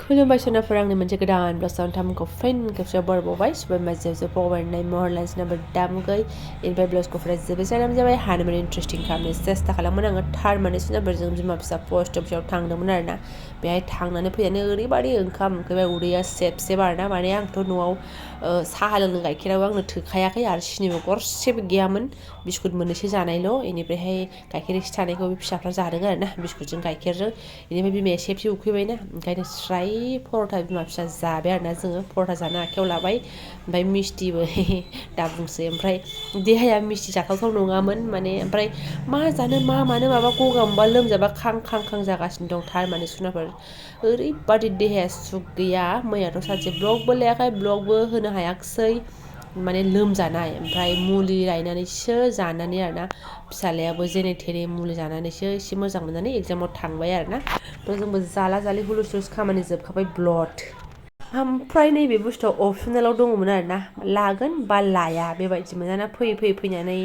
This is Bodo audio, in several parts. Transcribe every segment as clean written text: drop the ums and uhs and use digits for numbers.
खुलुमबाय सोनाफोर आंनि मोनसे गोदान ब्लगआव नोंथांमोनखौ फिन खेबसेबाव बरायबावबाय सुबाय जेबो फरायनाय महरलाइन्स नाम्बार दामुगै इनिफ्राय ब्लगखौ जोबोद जानानै जाबाय हानो इन्टारेस्टिं खालामनो सेस्था खालामोन आङो थारमाने सोनाफोरजों बिमा फिसा पस्ट अफिसाव थांदोंमोन आरोना बेहाय थांनानै फैनानै ओरैबायदि ओंखाम उखैबाय उदैया सेबसेब आरोना माने आंथ' न'आव साहा लोंनो गाइखेराबो आंनो थोखायाखै आरो सिनिबो गरसेबो गैयामोन बिस्कुट मोननैसो जानायल' इनिफ्रायहाय गाइखेर एसे थानायखौ फिसाफ्रा जादों आरोना बिस्कुटजों गाइखेरजों इनिफ्राय बिमाया सेबसे उखैबायना ओंखायनो स्राय पर'था बिमा फिसा जाबाय आरोना जोङो पर'था जानो आखायाव लाबाय ओमफ्राय मिस्थिबो दा बुंसै ओमफ्राय देहाया मिस्थि जाथावथाव नङामोन माने ओमफ्राय मा जानो मा मानो माबा गगा मोनबा लोमजाबा खां खां खां जागासिनो दं थारमाने सुनाफोर ओरैबादि देहाया सुग गैया मैयाथ' सानसे ब्लगबो लायाखै ब्लगबो होनो हायाखिसै माने लोमजानाय ओमफ्राय मुलि लायनानैसो जानानै आरोना फिसालायाबो जेने थेने मुलि जानानैसो एसे मोजां मोननानै एगजामाव थांबाय आरोना थ' जोंबो जाला जालि हुलुस थुलुस खामानि जोबखाबाय ब्लड ओमफ्राय नैबे बुस्थुआ अपसनेलाव दङमोन आरोना लागोन बा लाया बेबायदिमोन दाना फैयै फैनानै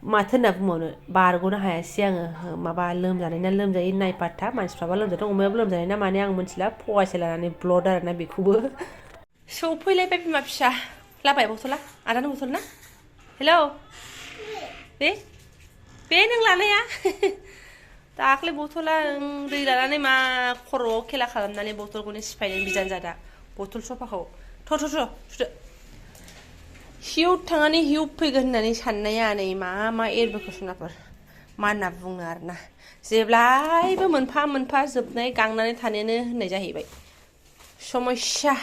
माथो होनना बुंबावनो बारग'नो हायासै आङो माबा लोमजानाय ना लोमजायै नायफाथा मानसिफ्राबा लोमजादों अमायाबो लोमजानाय ना माने आं मिथिला फवासे लानानै ब्लड आरोना बेखौबो सौफैलायबाय बिमा फिसा लाबाय बथला आदानो बथल ना हेलौ बे नों लानाया दाख्लै बथला दै लानानै मा खर'आव खेला खालामनानै बथलखौनो सिफायदों बिजान जादा बथल सफाखौ थ' सुदो हिउ थांनानै हिउ फैगोन होननानै साननाया नै मा एरबोखो सनाफोर मा होनना बुंनो आरोना जेब्लायबो मोनफा मोनफा जोबनाय गांनानै थानायानो होननाय जाहैबाय समस्या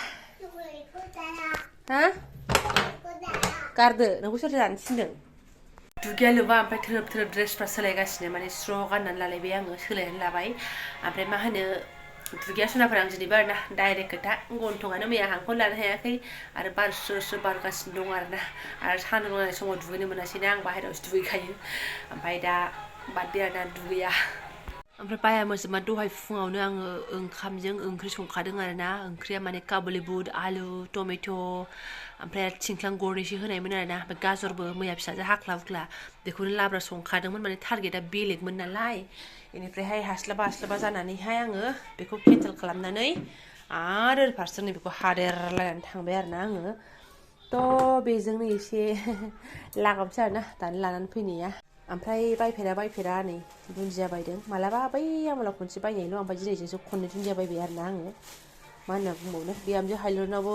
हा गारदो नोंखौ सोरथो जानो थिनदों दुगैया लोबा ओमफ्राय थोरोब थोरोब ड्रेसफ्रा सोलायगासिनो माने स्र' गाननानै लालायबाय आङो सोलायनानै लाबाय ओमफ्राय मा होनो दुगैया सनाफोर आं दिनैबो आरोना डाइरेक्ट खोथा गन्थंआनो मैया हांखौनो लानो हायाखै आरो बार स्रो स्रो बारगासिनो दं आरोना आरो सान्दुं नांनाय समाव दुगैनो मोनासैना आं बाहेरायावसो दुगैखायो ओमफ्राय दा बाददे आरोना दुगैया ओमफ्राय बाया मोजोमा दहाय फुङावनो आङो ओंखामजों ओंख्रि संखादों आरोना ओंख्रिया माने काबुलि बुट आलु टमेट' ओमफ्राय थिंख्लां गरनैसो होनायमोन आरोना ओमफ्राय गाजरबो मैया फिसाजो हाख्ला हुख्ला बेखौनो लाब्रा संखादोंमोन माने टारगेटआ बेलेगमोन नालाय बेनिफ्रायहाय हास्लाबा जानानैहाय आङो बेखौ केन्सेल खालामनानै आरो फारसेनि बेखौ हादेरलायनानै थांबाय आरोना आङो थ' बेजोंनो एसे लागाबसै आरोना दानो लानानै फैनाया ओमफ्राय बायफेरा नै दुन्दिया बायदों मालाबा बै आमोलाव खनसे बायनायल' ओमफ्राय दिनैजोंसो खननै दुन्दिया बायबाय आरोना आङो मा होनना बुंबावनो बिहामजो हायलुरनावबो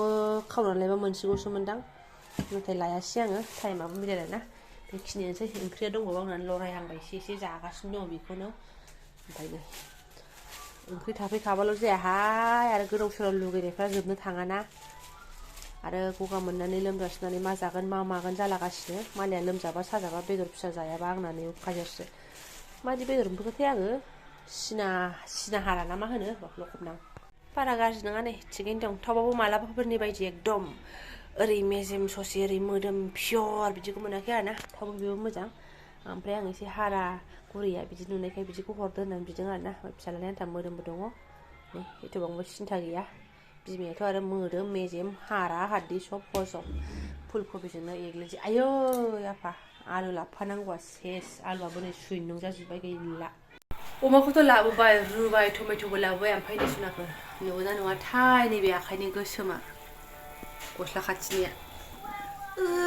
खावनानै लायबा मोनसिगौसो मोनदां नाथाय लायासै आङो टाइमाबो मिलायलाना बेखिनियानोसै ओंख्रिया दंबावो आंना लरायहांबाय एसे जागासिनो दङ बेखौनो ओमफ्राय ओंख्रि थाफैखाबाल' जायाहाय आरो गोदाव सोराव लुगैनायफ्रा जोबनो थाङाना आरो गगा मोननानै लोमजासिनानै मा जागोन मा मागोन जालागासिनो मालाया लोमजाबा साजाबा बेदर फिसा जायाबा आंनानै अखाजारसो मादि बेदर मोनफैखोथाय आङो सिना हारा ना मा होनो लखबनां बारा गाज्रि नङा नै थिगैनो दं थेवबाबो मालाबाफोरनि बायदि एकदम ओरै मेजेम ससे ओरै मोदोम पियर बिदिखौ मोनाखै आरोना थेवबो बेबो मोजां ओमफ्राय आं एसे हारा गुरैया बिदि नुनायखाय बिदिखौ हरदो होननानै बिदों आरोना फिसालानि आन्था मोदोमबो दङ एथ'बांबो सिन्था गैया बिमायाथ' आरो मोदोम मेजेम हारा हाद्दि सब हजम फुलकबिजोंनो एग्लिनोसै आयै आफा आलु लाबोफानांगौआ सेस आलुआबो नै सुइनं जाजोब्बाय गैला अमाखौथ' लाबोबाय रुबाय टमेट'बो लाबोबाय ओमफ्राय नै सुनाफोर न'ना नङाथाय नैबे आखाइनि गोसोमा गस्ला खाथिनिया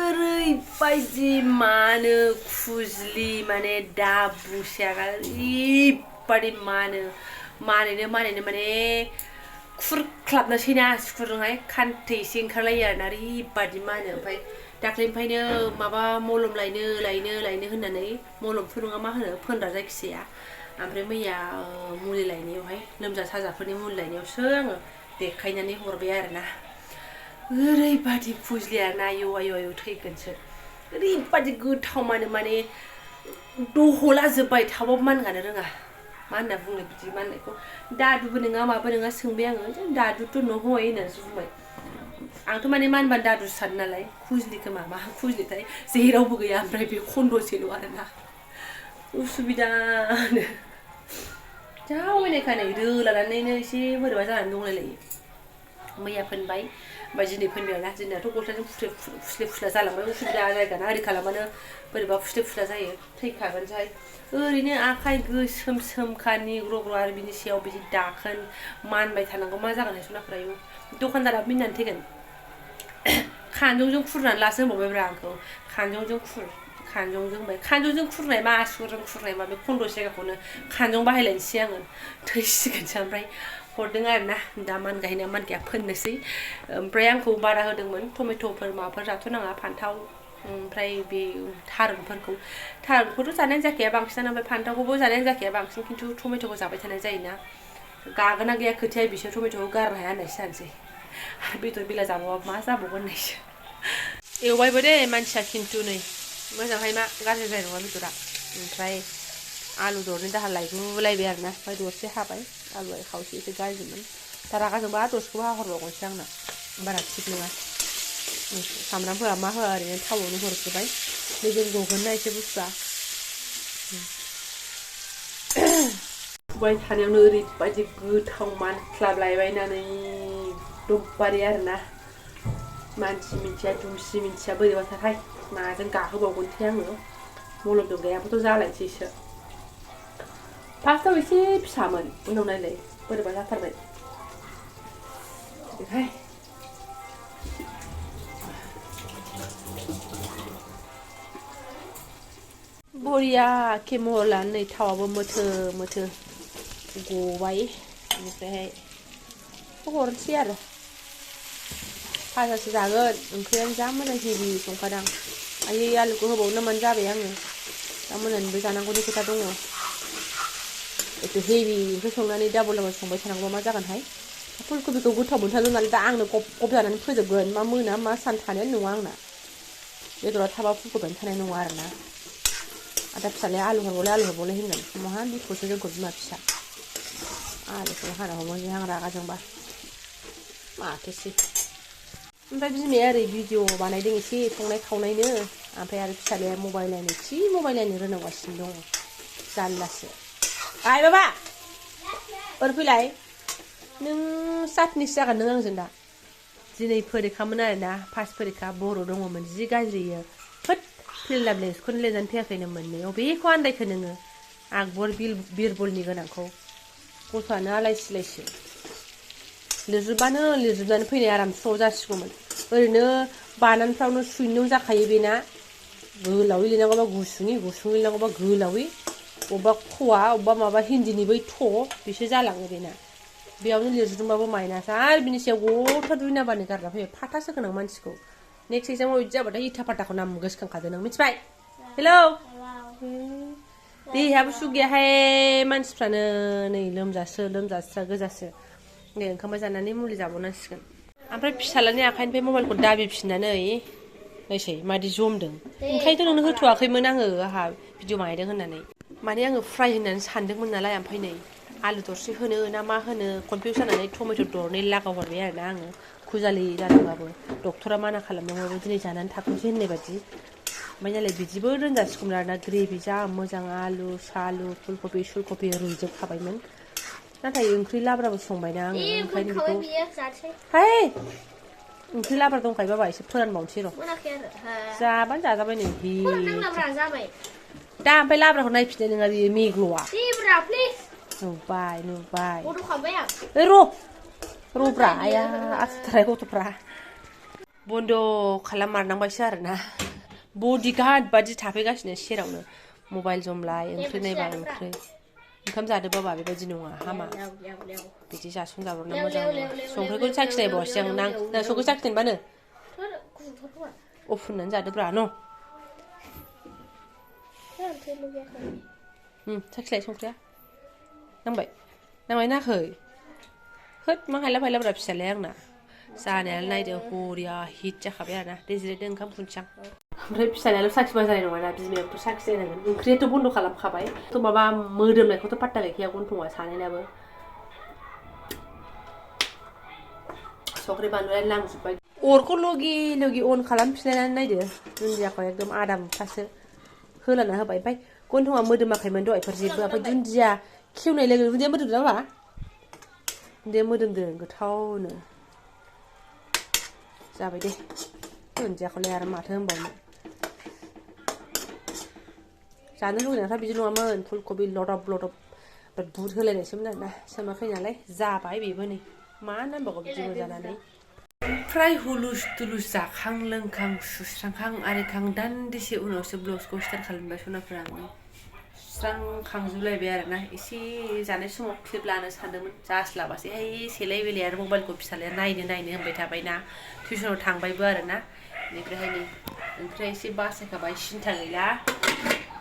ओरैबायदि मानो खुजलि माने दा बुंसै आरो ओरैबायदि मानैनो माने खुरख्लाबनोसैना सुकुरजोंहाय खान्थै एसे ओंखारलायो आरोना ओरैबायदि मानो ओमफ्राय दाख्लैनिफ्रायनो माबा मलम लायनो होननानै मलमथ' नङा मा होनो फोनग्रा जायखिजाया ओमफ्राय मैया मुलि लायनायावहाय लोमजा साजाफोरनि मुलि लायनायावसो आङो देखायनानै हरबाय आरोना ओरैबायदि खुजलि आरोना आयौ थैगोनसो ओरैबायदि गोथाव माने दहला जोब्बाय थावबाबो मानगानो रोङा मा होनना बुंनो बिदि माननायखौ दादुबो नङा माबो नङा सोंबाय आङो दादुथ' नहय होननानैसो बुंबाय आंथ' माने मानबानो दादुसो सानो नालाय खुजलि खोमा मा खुजलिथाय जेरावबो गैया ओमफ्राय बे खन्द'सेल' आरोना उसुबिदानो जा अयनायखा नै दोलानानैनो एसे बोरैबा जानानै दंलायलायो मैया फोनबाय ओमफ्राय दिनै फोनबाय आरोना जोंनाथ' गस्लाजों फुस्ले फुस्ला जालांबाय उसुबिदा जायगाना ओरै खालामानो बोरैबा फुस्ले फुस्ला जायो थैखागोनसोहाय ओरैनो आखाइ गोसोम सोमखानि ग्र' ग्र' आरो बिनि सायाव बिदि दाखोन मानबाय थानांगौ मा जागोन सनाफोरा दखानदारा मिनिनानै थैगोन खानजंजों खुरनानै लासो होनबावबायब्रा आंखौ खानजंजों खुर खानजंजों खुरनाय मा आसुगुरजों खुरनाय मा बे खन्द' जायगाखौनो खानजं बाहायलायनोसै आङो थैसिगोनसो ओमफ्राय हरदों आरोना दा मान गायना मान गाया फोननोसै ओमफ्राय आंखौ बारा होदोंमोन टमेट'फोर माबाफोर जाथ'नाङा फान्थाव ओमफ्राय बे थारुनखौथ' जानायानो जाखाया बांसिनानो ओमफ्राय फान्थावखौबो जानायानो जाखाया बांसिन खिन्थु टमेट'खौ जाबाय थानाय जायोना गागोना गैया खोथाया बिसोर टमेट'खौ गारनो हाया होननायसो जानोसै आरो बेदर बेला जाबावबा मा जाबावगोन होननायसो एवबायबो दे मानसिया खिन्थु नै मोजांहाय मा गाज्रि जानाय नङा बेदरा ओमफ्राय आलु दरनै दाहार लायगुलायबाय आरोना ओमफ्राय दरसे हाबाय आलुआ खावसे एसे गाज्रिमोन दा रागा जोंबा दरसेखौबो हाहरबावगोनसो आंना बारा थिग नङा सामब्रामफोरा मा होआ ओरैनो थावआवनो हरजोबबाय मेजेम गगोनना एसे बुस्थुआ फुबाय थानायावनो ओरैबायदि गोथाव मानख्लाबलायबायनानै दब्बारि आरोना मानसि मिन्थिया दुमसि मिन्थिया बोरैबाथारहाय माजों गाहोबावगोनसै आङो मलमजों गायाबाथ' जालायसैसो फार्स्टआव एसे फिसामोन उनाव नायलाय बोरैबा जाथारबाय ओमफ्राय बरिया महर लानो नै थावाबो मोथो मोथो गबाय बेनिफ्रायहाय हरनोसै आरो भाजासो जागोन ओंख्रियानो जा मोजां हेभि संखादां आयै आलुखौ होबावनो नामानो जाबाय आङो दा मोनानिबो जानांगौनि खोथा दङ एथ' हेभि ओंख्रि संनानै डाबल संबाय थानांगौबा मा जागोनहाय फुलकबिखौ गोथाव मोनथारगोन नालाय दा आंनो गब गब जानानै फोजोबगोन मा मोना मा सान थानायानो नङा आंना बेदरा थाबा फुलकबियानो थानाय नङा आरोना आदा फिसालाया आलु हरबावलाय होनगोन माहा बिखौसो जोंखौ बिमा फिसा आलुखौ हाना हरबावनोसै आं रागा जोंबा माथोसै ओमफ्राय बिमाया ओरै भिडिअ बानायदों एसे संनाय खावनायनो ओमफ्राय आरो फिसालाया मबाइल नायनो रोनावगासिनो दङ जारलासो आइ बाबा ओरै फैलाय नों सातनिसो जागोन नों आंजों दा दिनै फरिखामोन आरोना फार्स्ट फरिखा बर' दङमोन जि गाज्रियो होद फिल्ला ब्लेक्सखौनो लिरनानै फैयाखैनो मोननै अबेखौ आन्दायखो नोङो आकबर बिरबलनि गोनांखौ गथ'आनो आलाय सिलायसो लिरजोबनानै फैनाय आराम स्र' जासिगौमोन ओरैनो बानानफ्रावनो सुइनं जाखायो बेना गोलावै लिरनांगौबा गुसुङै लिरनांगौबा गोलावै अबेबा खवा अबेबा माबा हिन्दीनि बै बिसो जालाङो बेना बेयावनो लिरजोबदोंबाबो माइनास आरो बिनि सायाव गथा 2 नाम्बारनि गारना फैयो फाथासो गोनां मानसिखौ नेक्स्ट एग्जामाव बिदि जाबाथाय इथा फाथाखौ नाम गोसोखांखादो नों मिथिबाय हेलौ देहायाबो सुग गैयाहाय मानसिफ्रानो नै लोमजास्रा गोजासो नै ओंखाम जानानै मुलि जाबावनांसिगोन ओमफ्राय फिसालानि आखाइनिफ्राय मबाइलखौ दाबिफिननानै नायसै मादि जमदों ओंखायनोथ' नोंनो होथ'वाखैमोन आङो आहा भिडिअ बानायदों होननानै माने आङो फ्राय होननानै सानदोंमोन नालाय ओमफ्राय नै आलु दरसे होनो ना मा होनो कनफिउस जानानै टमेट' दरनै लागावहरबाय आरोना आङो खुजालि जादोंबाबो डक्टरा माना खालामदोंबाबो दिनै जानानै थाथोंसै होननाय बायदि ओमफ्राय नालाय बिदिबो दोनजासिगौमोन आरोना ग्रेभि जा मोजां आलु सालु फुलकबि रुइजोबखाबायमोन नाथाय ओंख्रि लाब्राबो संबायना आङो ओंखायनो बेखौ हाय ओंख्रि लाब्रा दंखायो बाबा एसे फोरानबावनोसै र' जाबानो जाजाबाय नै दा ओमफ्राय लाब्राखौ नायफिनदो नोङा बेयो मेग्ल'आ नुबाय र'ब्रा आया आथुराय गथ'फ्रा बन्द' खालाममारनांबायसो आरोना बडिगार्ड बादि थाफैगासिनो सेरावनो मबाइल जमलाय ओंख्रि नायबा ओंख्रि ओंखाम जादो बाबा बेबायदि नङा हामा बिदि जासनजाब्रबना मोजां नङा संख्रिखौ साखिनायबावासै आं संख्रि साखिनायबानो अफ होननानै जादोब्रा न' साखिलाय संख्रिया नांबाय नाखै होद मा हायला फायलाब्रा फिसालाया आंना जानायालाय नायदो बरिया हिट जाखाबाय आरोना दे जिरायदो ओंखाम खुनसां ओमफ्राय फिसालायाल' साखिबा जानाय नङाना बिमायाबोथ' साखिनायनांगोन ओंख्रियाथ' बन्द' खालामखाबाय थ' माबा मोदोमनायखौथ' पात्ता गैखाया गन्थंआ सानैनाबो संख्रि बानलुयानो नांजोब्बाय अरखौ लगे अन खालामफिनलायनानै नायदो दुन्दियाखौ एकदम आदा मुथासो होलाना होबाय ओमफ्राय गन्थंआ मोदोमाखैमोन दहायफोर जेबो ओमफ्राय दुन्दिया खेवनाय लोगो दुन्दिया मोदोमदों नामा दुन्दिया मोदोमदों गोथावनो जाबाय दे दुन्दियाखौलाय आरो माथो होनबावनो जानो लुगैनायफ्रा बिदि नङामोन फुलकबि लदब लदब बुट होलायनायसोमोन आरोना सोमाखै नालाय जाबाय बेबो नै मा नांबावगौ बिदिखौ जानानै फ्राय हुलुस तुलुस जाखां लोंखां सुस्रांखां आरिखां दान्दिसे उनावसो ब्लगखौ स्टार्ट खालामबाय सनाफोरा आङो सुस्रांखांजोबलायबाय आरोना एसे जानाय समाव क्लिप लानो सानदोंमोन जास्लाबासैहाय सेलाय बेलाय आरो मबाइलखौ फिसालाया नायनो होनबाय थाबायना टिउसनाव थांबायबो आरोना बेनिफ्रायहाय नै ओंख्रिया एसे बासायखाबाय सिन्था गैला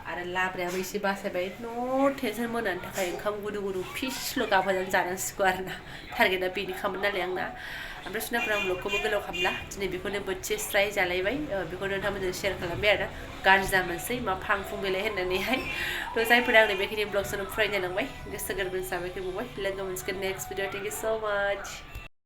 आरो लाब्रायाबो एसे बासायबाय न' टेनसन मोनानि थाखाय ओंखाम गुदुं गुदुं फिसल' गाबहोनानै जानांसिगौ आरोना टारगेटआ बेनोखामोन नालाय आंना ओमफ्राय सुनाफोरा आं ब्लगखौबो गोलाव खालामला दिनै बेखौनो बोथिसे स्राय जालायबाय बेखौनो नोंथांमोनजों शेयार खालामबाय आरो गाज्रि दामोनसै मा फां फुं बेलाय होननानैहाय थ' जायफोरा आंनि बेखिनि ब्लगसोनो फरायनो लांबाय गोसो गोरबोनि साबायखर बावबाय लोगो मोनसिगोन नेक्स्ट भिडिअ थेंक इउ सो माच